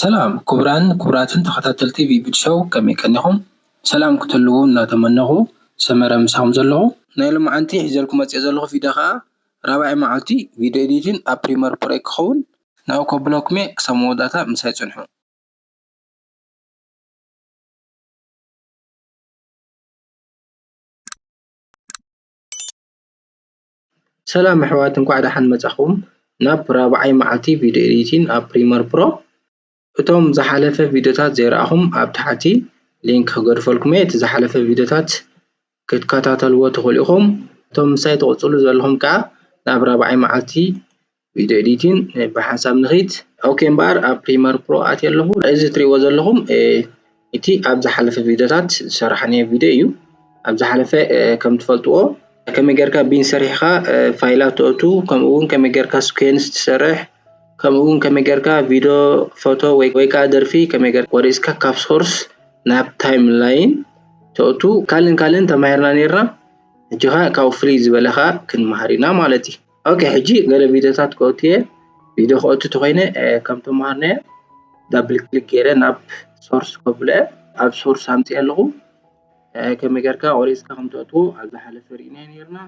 ሰላም ክቡራን ክቡራትን ተኸታተልቲ ቪቢድ ሾው፣ ከመይ ቀኒኹም? ሰላም ክትህልዉ እናተመነኹ፣ ሰመረ ምሳኹም ዘለኹ። ናይ ሎማዓንቲ ሒዘልኩም መፅየ ዘለኹ ቪድዮ ኸዓ ራብዓይ መዓልቲ ቪድዮ ኤዲቲን ኣብ ፕሪመር ፕሮ ክኸውን። ናብኡ ከብለኩም እየ፣ ክሳብ መወዳእታ ምሳይ ፅንሑ። ሰላም ኣሕዋት፣ እንኳዕ ደሓን መጻኹም ናብ ራብዓይ መዓልቲ ቪድዮ ኤዲቲን ኣብ ፕሪመር ፕሮ። እቶም ዝሓለፈ ቪድዮታት ዘይረኣኹም ኣብ ታሕቲ ሊንክ ክገድፈልኩም እየ። እቲ ዝሓለፈ ቪድዮታት ክትከታተልዎ ትኽእሉ ኢኹም። እቶም ምሳይ ትቕጽሉ ዘለኹም ከኣ ናብ ራብዓይ መዓልቲ ቪድዮ ኤዲቲን ብሓንሳብ ንኺድ። ኦኬ እምበኣር ኣብ ፕሪመር ፕሮ ኣትየ ኣለኹ። እዚ ትሪእዎ ዘለኹም እቲ ኣብ ዝሓለፈ ቪድዮታት ዝሰራሕናዮ ቪድዮ እዩ። ኣብ ዝሓለፈ ከም ትፈልጥዎ ከመይ ጌርካ ቢን ሰሪሕኻ ፋይላት ተእቱ፣ ከምኡ እውን ከመይ ጌርካ ስኩዌንስ ትሰርሕ፣ ከምኡ እውን ከመይ ጌርካ ቪድዮ፣ ፎቶ ወይ ወይ ከዓ ደርፊ ከመይ ጌርካ ቆሪጽካ ካብ ሶርስ ናብ ታይም ላይን ተእቱ ካልእን ካልእን ተማሂርና ነይርና። ሕጂ ኸዓ ካብኡ ፍልይ ዝበለ ኸዓ ክንመሃር ኢና ማለት እዩ። ኦኬ፣ ሕጂ ገለ ቪድዮታት ከእቱ እየ። ቪድዮ ከእቱ ተኾይነ ከም ተማሃርናዮ ዳብል ክሊክ ገይረ ናብ ሶርስ ከብሎ እየ። ኣብ ሶርስ ኣምፅእ ኣለኹ። ከመይ ጌርካ ቆሪፅካ ከም ተእትዎ ኣብ ዝሓለፈ ርኢናዮ ነይርና።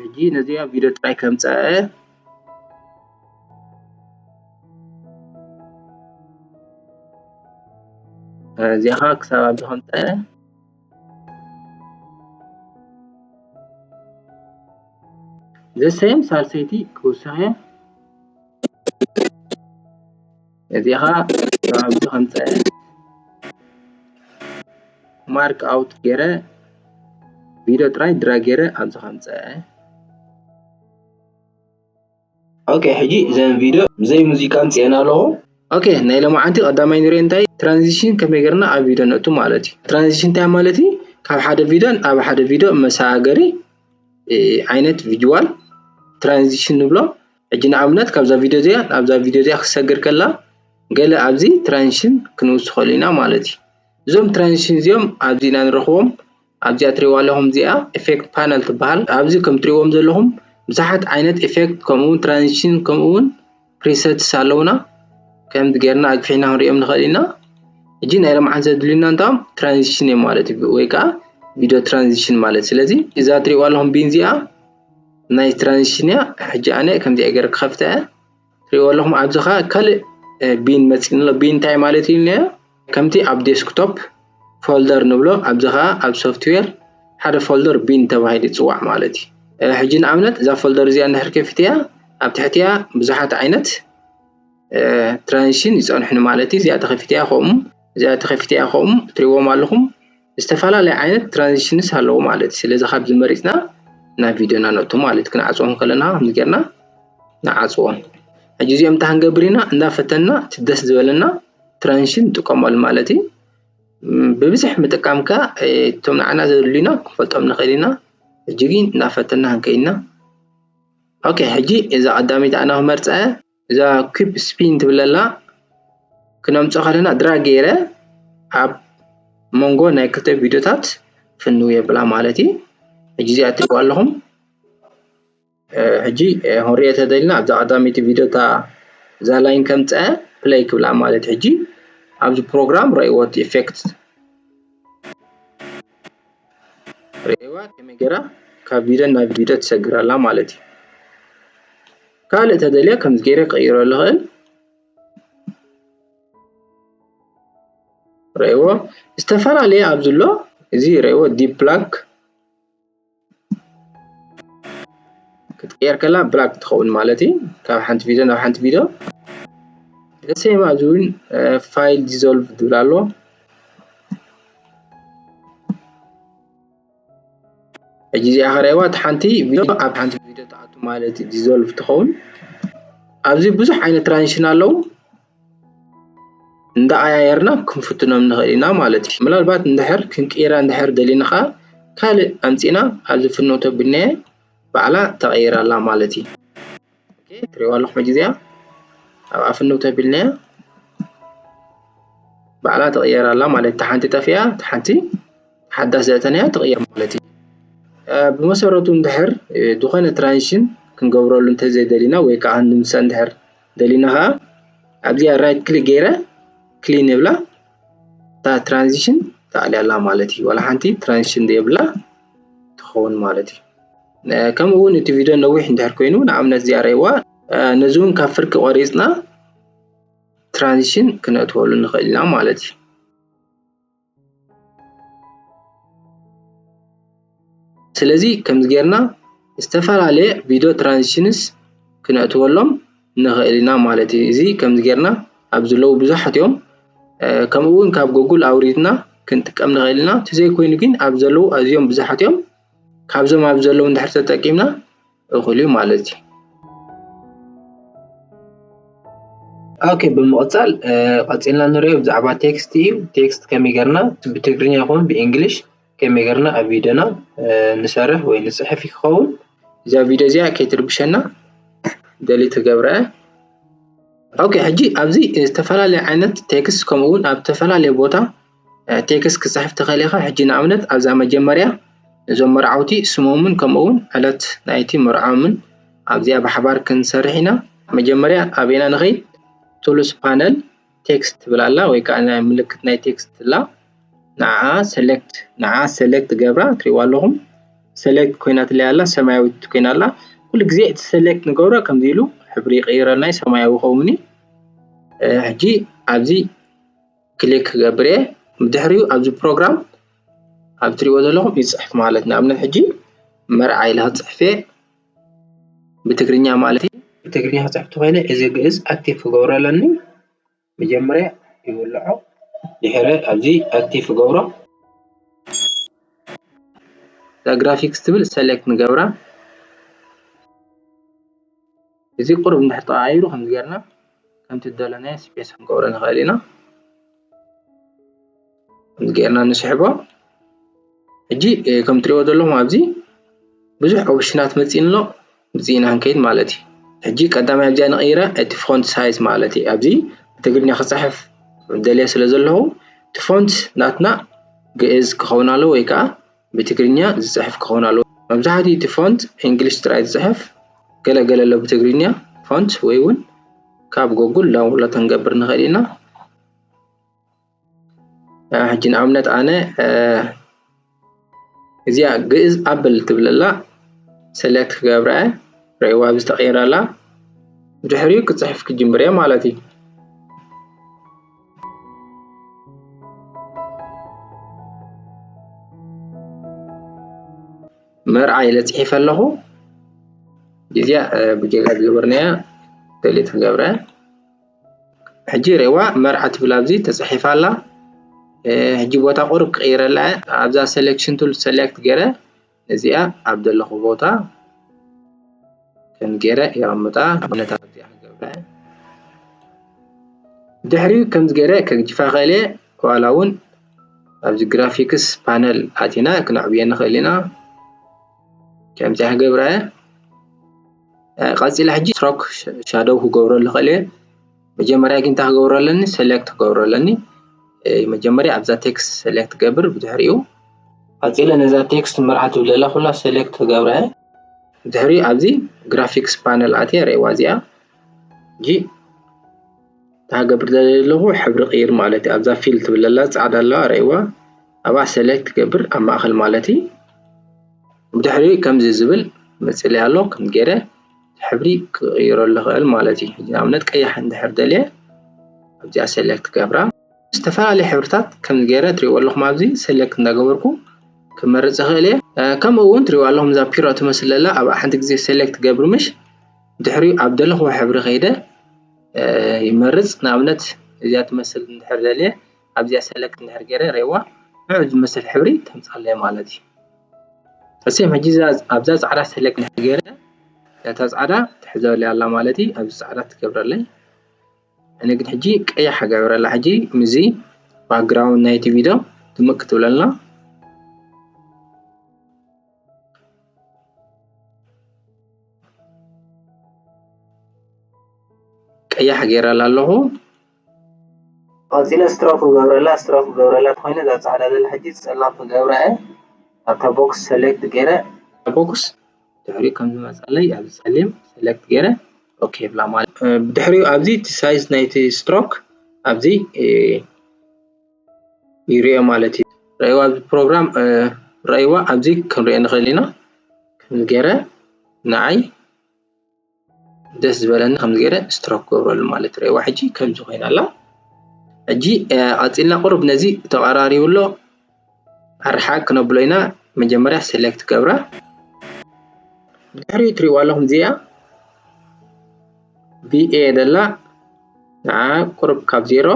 ሕጂ ነዚኣ ቪድዮ ጥራይ ከምፅኣ እየ። እዚኣ ከዓ ክሳብ ኣብዚ ከምፅኣ እየ። ዘሰየም ሳልሰይቲ ክውስኸ እዚኻ ኣብዚ ከምፀ ማርክ ኣውት ገይረ ቪድዮ ጥራይ ድራግ ገይረ ኣብዚ ከምፀ። ኦኬ፣ ሕጂ እዘን ቪድዮ ብዘይ ሙዚቃ ኣምፅኤን ኣለኹ። ኦኬ፣ ናይ ሎማዓንቲ ቀዳማይ ንሪኦ እንታይ ትራንዚሽን ከመይ ገርና ኣብ ቪድዮ ነእቱ ማለት እዩ። ትራንዚሽን እንታይ ማለት እዩ? ካብ ሓደ ቪድዮ ናብ ሓደ ቪድዮ መሰጋገሪ ዓይነት ቪጅዋል ትራንዚሽን ንብሎ። ሕጂ ንኣብነት ካብዛ ቪድዮ እዚኣ ናብዛ ቪድዮ እዚኣ ክሰግር ከላ ገለ ኣብዚ ትራንዚሽን ክንውስኸሉ ኢና ማለት እዩ። እዞም ትራንዚሽን እዚኦም ኣብዚ ኢና ንረኽቦም። ኣብዚኣ ትሪእዋ ኣለኹም፣ እዚኣ ኢፌክት ፓነል ትበሃል። ኣብዚ ከም ትሪእዎም ዘለኹም ብዙሓት ዓይነት ኢፌክት ከምኡ እውን ትራንዚሽን ከምኡ እውን ፕሪሰትስ ኣለውና። ከምዚ ጌርና ኣግፊሕና ክንሪኦም ንኽእል ኢና። ሕጂ ናይ ሎምዓንቲ ዘድልዩና እንታም ትራንዚሽን እዮም ማለት እዩ፣ ወይ ከዓ ቪድዮ ትራንዚሽን ማለት። ስለዚ እዛ ትሪእዋ ኣለኹም ቢን እዚኣ ናይ ትራንዚሽን እያ። ሕጂ ኣነ ከምዚኣ ገይረ ክኸፍታ እየ። ትሪእዎ ኣለኹም ኣብዚ ኸዓ ካልእ ቢን መፂእኒ ኣሎ። ቢን እንታይ ማለት እዩ? ከምቲ ኣብ ዴስክቶፕ ፎልደር ንብሎ ኣብዚ ኸዓ ኣብ ሶፍትዌር ሓደ ፎልደር ቢን ተባሂሉ ይፅዋዕ ማለት እዩ። ሕጂ ንኣብነት እዛ ፎልደር እዚኣ እንድሕር ከፊተያ ኣብ ትሕቲያ ብዙሓት ዓይነት ትራንዚሽን ይፀንሑኒ ማለት እዩ። እዚኣ ተኸፊተያ ከምኡ፣ እዚኣ ተኸፊተያ ከምኡ ትሪእዎም ኣለኹም። ዝተፈላለየ ዓይነት ትራንዚሽንስ ኣለዎ ማለት እዩ። ስለዚ ካብዚ መሪፅና ናብ ቪድዮና ነእቱ ማለት እዩ። ክንዓፅዎም ከለና ከምዚ ጌርና ንዓፅዎም። ሕጂ እዚኦም እንታይ ክንገብር ኢና? እንዳፈተና እቲ ደስ ዝበለና ትራንዚሽን ንጥቀመሉ ማለት እዩ። ብብዝሕ ምጥቃምካ እቶም ንዓና ዘድልዩና ክንፈልጦም ንኽእል ኢና። ሕጂ ግን እንዳፈተና ክንከይድ ኢና። ኦኬ፣ ሕጂ እዛ ቀዳመይቲ ኣነ ክመርፃ እያ። እዛ ኩፕ ስፒን ትብል ኣላ። ክነምፅኦ ከለና ድራግ ገይረ ኣብ መንጎ ናይ ክልተ ቪድዮታት ፍንው የብላ ማለት እዩ። ሕጂ እዚኣ ትሪእዋ ኣለኹም። ሕጂ ክንሪኦ ተደሊና ኣብዛ ቀዳመይቲ ቪድዮ እታ እዛ ላይን ከምፅአ ፕለይ ክብላ ማለት። ሕጂ ኣብዚ ፕሮግራም ረእይዎ እቲ ኢፌክት ርእይዋ ከመይ ገይራ ካብ ቪድዮ ናብ ቪድዮ ትሰግር ኣላ ማለት እዩ። ካልእ ተደልየ ከምዚ ገይረ ክቕይሮ ዝኽእል ርእይዎ ዝተፈላለየ ኣብዚ ኣሎ። እዚ ርእይዎ ዲፕ ብላክ ክትቅየር ከላ ብላክ ትኸውን ማለት እዩ። ካብ ሓንቲ ቪድዮ ናብ ሓንቲ ቪድዮ ደሴም ኣብዚ እውን ፋይል ዲዞልቭ ዝብል ኣሎ። ሕጂ እዚኣ ከርእየዋ እቲ ሓንቲ ቪድዮ ኣብ ሓንቲ ቪድዮ ትኣቱ ማለት ዲዞልቭ ትኸውን። ኣብዚ ብዙሕ ዓይነት ትራንዚሽን ኣለዉ። እንዳኣያየርና ክንፍትኖም ንኽእል ኢና ማለት እዩ። ምናልባት እንድሕር ክንቅይራ እንድሕር ደሊና ኸዓ ካልእ ኣምፂና ኣብዚ ፍንው ተቢልናዮ ባዕላ ተቐይራ ኣላ ማለት እዩ። ኦኬ፣ ትሪእዋ ኣለኹም ሕጂ እዚኣ ኣብኣ ፍንው ተቢልናያ ባዕላ ትቕየር ኣላ ማለት። እታ ሓንቲ ጠፊኣ፣ እታ ሓንቲ ሓዳስ ዘእተናያ ትቕየር ማለት እዩ። ብመሰረቱ እንድሕር ዝኾነ ትራንዚሽን ክንገብረሉ እንተዘይደሊና ወይ ከዓ ንምሳ እንድሕር ደሊና ከዓ ኣብዚኣ right click ገይረ clean እብላ። እታ transition ተኣልያ ኣላ ማለት እዩ። ዋላ ሓንቲ transition ዘይብላ ትኸውን ማለት እዩ። ከምኡ እውን እቲ ቪድዮ ነዊሕ እንድሕር ኮይኑ ንኣብነት እዚኣ ረእይዋ። ነዚ እውን ካብ ፍርቂ ቆሪፅና transition ክነእትወሉ ንኽእል ኢና ማለት እዩ። ስለዚ ከምዚ ጌርና ዝተፈላለየ ቪድዮ transitions ክነእትወሎም ንኽእል ኢና ማለት እዩ። እዚ ከምዚ ጌርና ኣብ ዘለዉ ብዙሓት እዮም። ከምኡ እውን ካብ ጎጉል ኣውሪድና ክንጥቀም ንኽእል ኢና። እቲ ዘይኮይኑ ግን ኣብ ዘለዉ ኣዝዮም ብዙሓት እዮም። ካብዞም ኣብ ዘለዉ እንድሕር ተጠቂምና እኹል እዩ ማለት እዩ። ኦኬ፣ ብምቕፃል ቀፂልና ንሪኦ ብዛዕባ ቴክስት እዩ። ቴክስት ከመይ ጌርና ብትግርኛ ይኹን ብእንግሊሽ ከመይ ጌርና ኣብ ቪድዮና ንሰርሕ ወይ ንፅሕፍ ይኸውን። እዛ ቪድዮ እዚኣ ከይትርብሸና ደሊት ክገብረ። ኦኬ፣ ሕጂ ኣብዚ ዝተፈላለየ ዓይነት ቴክስት ከምኡ እውን ኣብ ዝተፈላለየ ቦታ ቴክስት ክፅሕፍ ትኽእል ኢኻ። ሕጂ ንኣብነት ኣብዛ መጀመርያ እዞም መርዓውቲ ስሞምን ከምኡ እውን ዕለት ናይቲ መርዓኦምን ኣብዚኣ ብሓባር ክንሰርሕ ኢና። መጀመርያ ኣበይና ንኸይድ? ቱልስ ፓነል ቴክስት ትብል ኣላ ወይ ከዓ ናይ ምልክት ናይ ቴክስት ኣላ። ንዓ ሰሌክት ንዓ ሰሌክት ገብራ ትሪእዋ ኣለኹም። ሰሌክት ኮይናትለይ ኣላ፣ ሰማያዊት ኮይና ኣላ። ኩሉ ግዜ እቲ ሰሌክት ንገብሮ ከምዚ ኢሉ ሕብሪ ይቕይረልና እዩ፣ ሰማያዊ ይኸውን እዩ። ሕጂ ኣብዚ ክሊክ ክገብር እየ። ብድሕሪኡ ኣብዚ ፕሮግራም ኣብ ትሪእዎ ዘለኹም ይፅሕፍ ማለት ንኣብነት ሕጂ መርዓ ኢለ ክፅሕፍ እየ ብትግርኛ ማለት እዩ። ብትግርኛ ክፅሕፍ ተኮይነ እዚ ግእዝ ኣክቲቭ ክገብሮ ኣለኒ። መጀመርያ ይውልዖ ድሕረ ኣብዚ ኣክቲቭ ክገብሮ እዛ ግራፊክስ ትብል ሰሌክት ንገብራ። እዚ ቁሩብ እንድሕር ተቐያይሩ ከምዚ ጌርና ከምቲ ዝደለናዮ ስፔስ ክንገብሮ ንኽእል ኢና። ከምዚ ጌርና ንስሕቦ። ሕጂ ከም ትሪእዎ ዘለኹም ኣብዚ ብዙሕ ኦፕሽናት መፂእንሎ፣ ምፅኢና ክንከይድ ማለት እዩ። ሕጂ ቀዳማይ ኣብዚኣ ንቕይራ እቲ ፎንት ሳይዝ ማለት እዩ። ኣብዚ ብትግርኛ ክፅሕፍ ደልየ ስለ ዘለኹ እቲ ፎንት ናትና ግእዝ ክኸውን ኣለዎ ወይ ከዓ ብትግርኛ ዝፅሕፍ ክኸውን ኣለዎ። መብዛሕትኡ እቲ ፎንት እንግሊሽ ጥራይ ዝፅሕፍ፣ ገለ ገለ ኣሎ ብትግርኛ ፎንት ወይ እውን ካብ ጎጉል ዳውንሎድ ክንገብር ንኽእል ኢና። ሕጂ ንኣብነት ኣነ እዚኣ ግእዝ ኣብል ትብለላ ሰሌክት ክገብራ እየ። ረእይዋ ኣብዚ ተቐይራ ኣላ። ብድሕሪኡ ክፅሕፍ ክጅምር እየ ማለት እዩ። መርዓ ኢለ ፅሒፈ ኣለኹ። እዚኣ ብጌጋ ዝገበርናያ ደሊት ክገብረ። ሕጂ ሬዋ መርዓ ትብል ኣብዚ ተፃሒፋ ኣላ። ሕጂ ቦታ ቁሩብ ክቕይረላ እየ። ኣብዛ ሴሌክሽን ቱል ሴሌክት ገይረ እዚኣ ኣብ ዘለኹ ቦታ ከም ገይረ የቐምጣ። ነታ ኣብዚኣ ክገብረ እየ። ድሕሪኡ ከምዚ ገይረ ከግጅፋ ክእል እየ። ዋላ እውን ኣብዚ ግራፊክስ ፓነል ኣቲና ክነዕብዮ ንኽእል ኢና። ከምዚኣ ክገብረ እየ። ቀፂለ ሕጂ ስትሮክ ሻዶው ክገብረሉ ክእል እየ። መጀመርያ ግን እንታይ ክገብሮ ኣለኒ? ሴሌክት ክገብሮ ኣለኒ። መጀመርያ ኣብዛ ቴክስት ሴሌክት ገብር፣ ብድሕሪኡ ቀፂለ ነዛ ቴክስት መርዓ ትብል ዘላ ኩላ ሴሌክት ክገብራ እየ። ብድሕሪኡ ኣብዚ ግራፊክስ ፓነል ኣትየ ርእይዋ እዚኣ። ሕጂ እንታይ ክገብር ዘለኹ? ሕብሪ ቅይር ማለት እዩ። ኣብዛ ፊል ትብል ዘላ ፃዕዳ ኣለዋ ርእይዋ፣ ኣብኣ ሴሌክት ገብር ኣብ ማእኸል ማለት እዩ። ብድሕሪኡ ከምዚ ዝብል መፅለይ ኣሎ፣ ከም ገይረ ሕብሪ ክቕይረሉ ይኽእል ማለት እዩ። ንኣብነት ቀያሕ እንድሕር ደልየ ኣብዚኣ ሴሌክት ገብራ። ዝተፈላለዩ ሕብርታት ከም ገይረ ትሪእዎ ኣለኹም ኣብዚ ሴሌክት እንዳገበርኩ ክመርፅ ይኽእል እየ። ከምኡ እውን ትሪእዎ ኣለኹም እዛ ፒሮ ትመስል ዘላ ኣብኣ ሓንቲ ግዜ ሴሌክት ገብር ምሽ ድሕሪኡ ኣብ ደለኽዎ ሕብሪ ከይደ ይመርፅ። ንኣብነት እዚኣ ትመስል እንድሕር ደልየ ኣብዚኣ ሴሌክት እንድሕር ገይረ ሬዋ ንዑ ዝመስል ሕብሪ ተምፃለየ ማለት እዩ። እሴም ሕጂ ኣብዛ ፃዕዳ ሴሌክት እንድሕር ገይረ ነታ ፃዕዳ ትሕዘለይ ኣላ ማለት እዩ። ኣብዚ ፃዕዳ ትገብረለይ። ኣነ ግን ሕጂ ቀያሕ ገብረላ። ሕጂ ምዚ ባክግራውንድ ናይቲ ቪድዮ ድምቅ ክትብለልና። ቀያሕ ገይረላ ኣለኹ። ቀፂለ ስትሮክ ክገብረላ፣ ስትሮክ ክገብረላ ተኮይነ እዛ ፃዕዳ ዘላ ሕጂ ፀላም ክገብራ እየ። ኣብታ ቦክስ ሴሌክት ገይረ፣ ቦክስ ድሕሪ ከም ዝመፃለይ ኣብዚ ፀሊም ሴሌክት ገይረ ኦኬ ይብላ ማለት። ብድሕሪኡ ኣብዚ እቲ ሳይዝ ናይቲ ስትሮክ ኣብዚ ይርኦ ማለት እዩ። ረእይዋ ኣብዚ ፕሮግራም ረእይዋ ኣብዚ ክንሪኦ ንኽእል ኢና። ከምዚ ገይረ ንዓይ ደስ ዝበለኒ ከምዚ ገይረ ስትሮክ ክገብረሉ ማለት ረእይዋ ሕጂ ከምዚ ኮይና ኣላ። ሕጂ ቀፂልና ቁሩብ ነዚ ተቐራሪቡ ኣሎ። ኣርሓ ክነብሎ ኢና። መጀመርያ ሴሌክት ገብራ። ድሕሪ ትሪእዋ ኣለኹም እዚኣ ቢኤ ደላ ንዓ ቁሩብ ካብ ዜሮ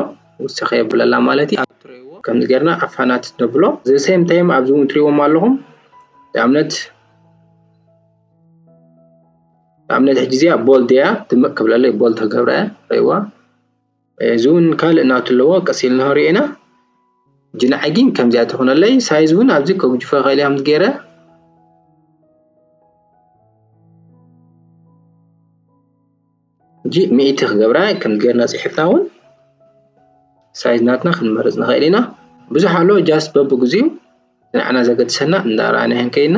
ውስኸ የብለላ ማለት እዩ። ኣብ ትሪእዎ ከምዚ ጌርና ኣፋናት ነብሎ። ዘ ሴም ታይም ኣብዚ እውን ትሪእዎም ኣለኹም። ንኣብነት ንኣብነት ሕጂ እዚኣ ቦልድ እያ፣ ድምቕ ክብለለይ ቦልድ ተገብረ ረእይዋ። እዚ እውን ካልእ ናቱ ኣለዎ፣ ቀስ ኢልና ንሪኦ ኢና። ሕጂ ንዓይ ግን ከምዚኣ ትኾነለይ፣ ሳይዝ እውን ኣብዚ ከጉጅፎ ይኽእል እየ ከምዚ ገይረ። ሕጂ ሚእቲ ክገብራ ከምዚ ገይርና ፅሒፍና እውን ሳይዝ ናትና ክንመርፅ ንኽእል ኢና። ብዙሕ ኣሎ፣ ጃስት በብግዚኡ ንዓና ዘገድሰና እንዳረኣና ይህን ከይና።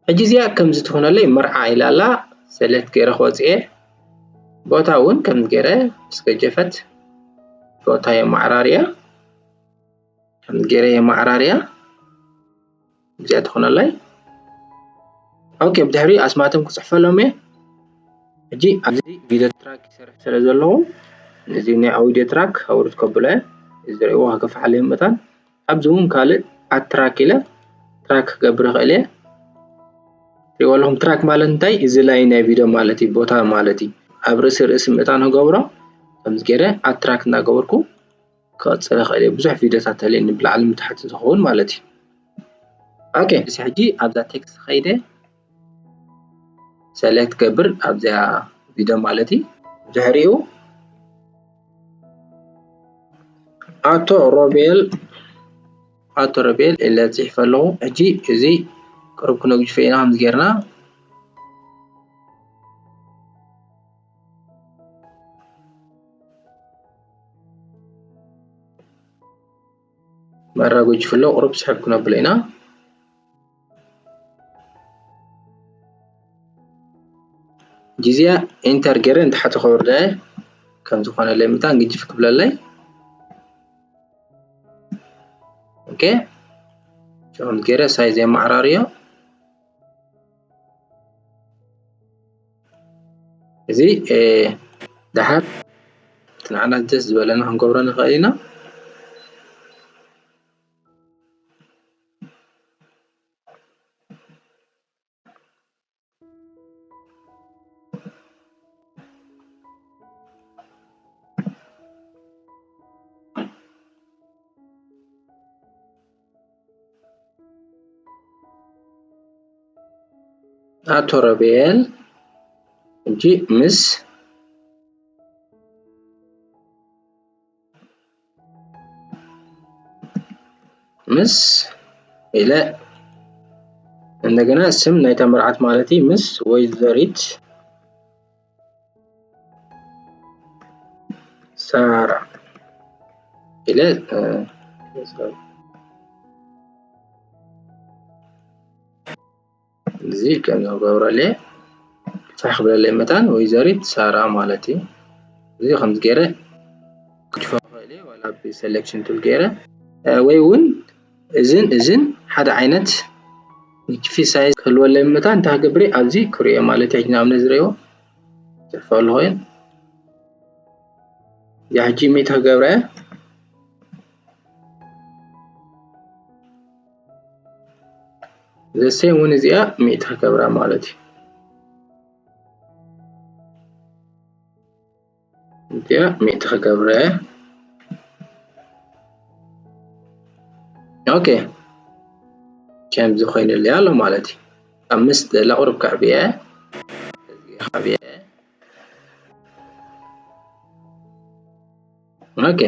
ሕጂ እዚኣ ከምዚ ትኾነለይ መርዓ ኢላ ኣላ። ሰሌክት ገይረ ክወፅእ እየ። ቦታ እውን ከምዚ ገይረ ምስ ገጀፈት ቦታ የማዕራርያ። ከምዚ ገይረ የማዕራርያ። እዚኣ ትኾነለይ። ኦኬ፣ ብድሕሪ ኣስማቶም ክፅሕፈሎም እየ። ሕጂ ኣብዚ ቪድዮ ትራክ ይሰርሕ ስለ ዘለኹ፣ እዚ ናይ ኣውዲዮ ትራክ ኣውርድ ከብሎ እየ። እዚ ዝርእይዎ ከገፍሓለይ መጠን ኣብዚ እውን ካልእ ኣድ ትራክ ኢለ ትራክ ክገብር ይኽእል እየ። ትሪእዎ ኣለኹም ትራክ ማለት እንታይ? እዚ ላይን ናይ ቪድዮ ማለት እዩ፣ ቦታ ማለት እዩ። ኣብ ርእሲ ርእሲ ምእታን ክገብሮ ከምዚ ገይረ ኣድ ትራክ እናገበርኩ ክቐጽል ይኽእል እየ። ብዙሕ ቪድዮታት ተልየ ንብላዕሊ ንታሕቲ ዝኸውን ማለት እዩ። ኦኬ፣ እዚ ሕጂ ኣብዛ ቴክስት ኸይደ ሰሌክት ገብር ኣብዚኣ ቪድዮ ማለት እዩ። ድሕሪኡ ኣቶ ሮቤል ኣቶ ሮቤል ኢለ ጽሒፈ ኣለኹ። ሕጂ እዚ ቅሩብ ክነግጅፎ ኢና ከምዚ ጌርና። መራ ጉጅፍ ኣሎ፣ ቁሩብ ስሕብ ክነብሎ ኢና። ጊዜያ ኢንተር ገይረ ንታሕቲ ከውርደ ከም ዝኾነለይ ምታን ግጅፍ ክብለለይ። ኦኬ፣ ከም ገይረ ሳይዝ የማዕራርዮ። እዚ፣ እ፣ ደሓር እቲ ንዓና ደስ ዝበለና ክንገብሮ ንኽእል ኢና። ኣቶ ሮቤል ሕጂ ምስ ምስ ኢለ እንደገና ስም ናይታ መርዓት ማለት እዩ። ምስ ወይዘሪት ሳራ ኢለ፣ እ፣ እዚ ከም ዝገብረለይ ፋሕ ክብለለይ መታን ወይዘሪት ሳራ ማለት እዩ። እዚ ከምዚ ገይረ ክድፎ ክኽእል እየ፣ ዋላ ብሰሌክሽን ቱል ገይረ፣ እ፣ ወይ እውን እዝን እዝን ሓደ ዓይነት ንክፊ ሳይዝ ክህልወለይ መታን እንታይ ክገብር እየ? ኣብዚ ክርእዮ ማለት እዩ። ሕጂ ንኣብነት ዝርእዮ ጽሕፎ ኣለኹ እየ። እዚኣ ሕጂ ሚእቲ ክገብራ እየ። ዘሴም እውን እዚኣ ሚእቲ ክገብራ ማለት እዩ። እዚኣ ሚእቲ ክገብረ። ኦኬ፣ ከምዚ ኮይኑለይ ኣሎ ማለት እዩ። ኣብ ምስ ደላ ቁሩብ ከዕብየ፣ እዚ ከዕብየ። ኦኬ፣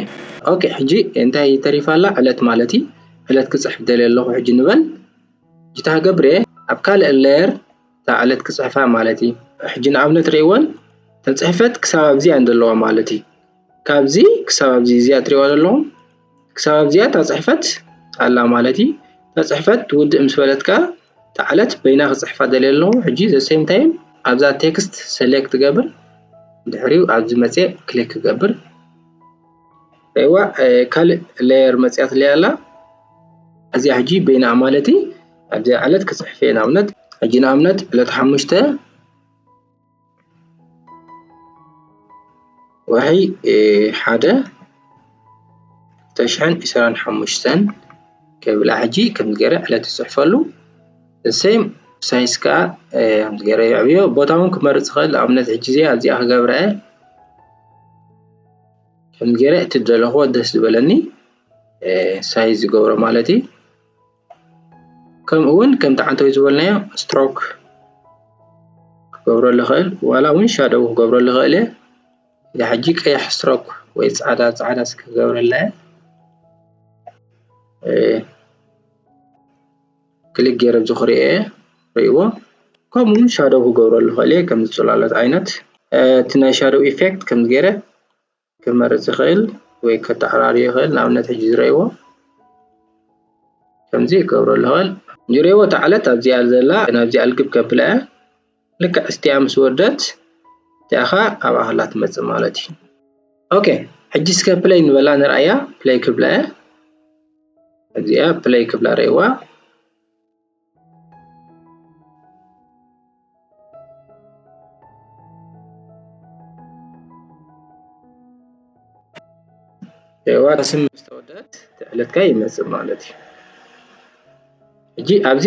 ኦኬ፣ ሕጂ እንታይ ተሪፋ ኣላ? ዕለት ማለት እዩ። ዕለት ክጽሕፍ ደልየ ኣለኹ ሕጂ ንበል። ጅታ ገብሬ ኣብ ካልእ ሌየር እታ ዕለት ክጽሕፋ ማለት እዩ። ሕጂ ንኣብነት ርእይወን ተጽሕፈት ክሳብ ኣብዚ እየን ዘለዋ ማለት እዩ። ካብዚ ክሳብ ኣብዚ እዚኣ ትርእይዋ ዘለኹም ክሳብ ኣብዚኣ እታ ጽሕፈት ኣላ ማለት እዩ። እታ ጽሕፈት ትውድእ ምስ በለት ከኣ እታ ዕለት በይና ክጽሕፋ ደልየ ኣለኹ። ሕጂ the same time ኣብዛ text select ገብር፣ ድሕሪኡ ኣብዚ መፅየ click ክገብር። ሪእዋ ካልእ layer መፅያትለይ ኣላ። እዚኣ ሕጂ በይና ማለት ኣብዚኣ ዕለት ክፅሕፍ እየ። ንኣብነት ሕጂ ንኣብነት ዕለት ሓሙሽተ ወርሒ ሓደ ክልተ ሽሕን ዕስራን ሓሙሽተን ከብላ ሕጂ ከምዚ ገይረ ዕለት ይፅሕፈሉ። The same size ከዓ ከምዚ ገይረ የዕብዮ። ቦታ እውን ክመርፅ ይኽእል። ንኣብነት ሕጂ እዚኣ ኣብዚኣ ክገብራ እየ። ከምዚ ገይረ እቲ ዝደለኽዎ ደስ ዝበለኒ size ዝገብሮ ማለት እዩ። ከምኡ እውን ከምቲ ዓንተወይ ዝበልናዮ stroke ክገብረሉ ይኽእል፣ ዋላ እውን shadow ክገብረሉ ይኽእል እየ። እዛ ሕጂ ቀያሕ stroke ወይ ፃዕዳ ፃዕዳ እስኪ ክገብረላ እየ። click ገይረ ኣብዚ ክሪኦ እየ፣ ሪእዎ። ከምኡ እውን shadow ክገብረሉ ይኽእል እየ፣ ከምዚ ፅላሎት ዓይነት። እቲ ናይ shadow effect ከምዚ ገይረ ክመርፅ ይኽእል ወይ ከተዓራርዮ ይኽእል። ንኣብነት ሕጂ ዝረእይዎ ከምዚ ክገብረሉ ይኽእል። ዝረእይዎ እታ ዕለት ኣብዚኣ ዘላ ናብዚኣ ልግብ ከብላ እየ። ልክዕ እስቲኣ ምስ ወደት እቲኣ ኸ ኣብኣ ከላ ትመፅእ ማለት እዩ። Okay፣ ሕጂ እስከ play ንበላ ንርኣያ። Play ክብላ እየ። እዚኣ play ክብላ ረእይዋ። ዋ ስም ምስ ተወደት እቲ ዕለትካ ይመፅእ ማለት እዩ። ሕጂ ኣብዚ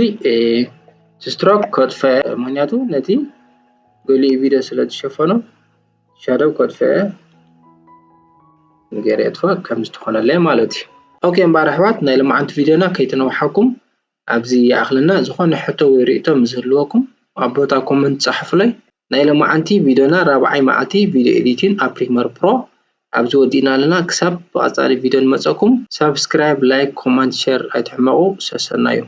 stroke ከጥፈ፣ ምክንያቱ ነቲ ገሊኡ ቪድዮ ስለ ዝሸፈኖ shadow ከጥፈ ገይረ የጥፈ ከም ዝተኾነለይ ማለት እዩ። Okay እምበኣር ኣሕዋት ናይ ልማዓንቲ ቪድዮና ከይተነውሓኩም ኣብዚ ይኣኽለና። ዝኾነ ሕቶ ወይ ርእይቶ ምስ ዝህልወኩም ኣብ ቦታ comment ፃሕፉለይ። ናይ ሎማዓንቲ ቪድዮና ራብዓይ መዓልቲ ቪድዮ ኤዲቲን ኣብ ፕሪመር ፕሮ ኣብዚ ወዲእና ኣለና። ክሳብ ብቐፃሊ ቪድዮ ንመፀኩም subscribe፣ like፣ comment፣ share ኣይትሕመቑ። ሰሰናዩ።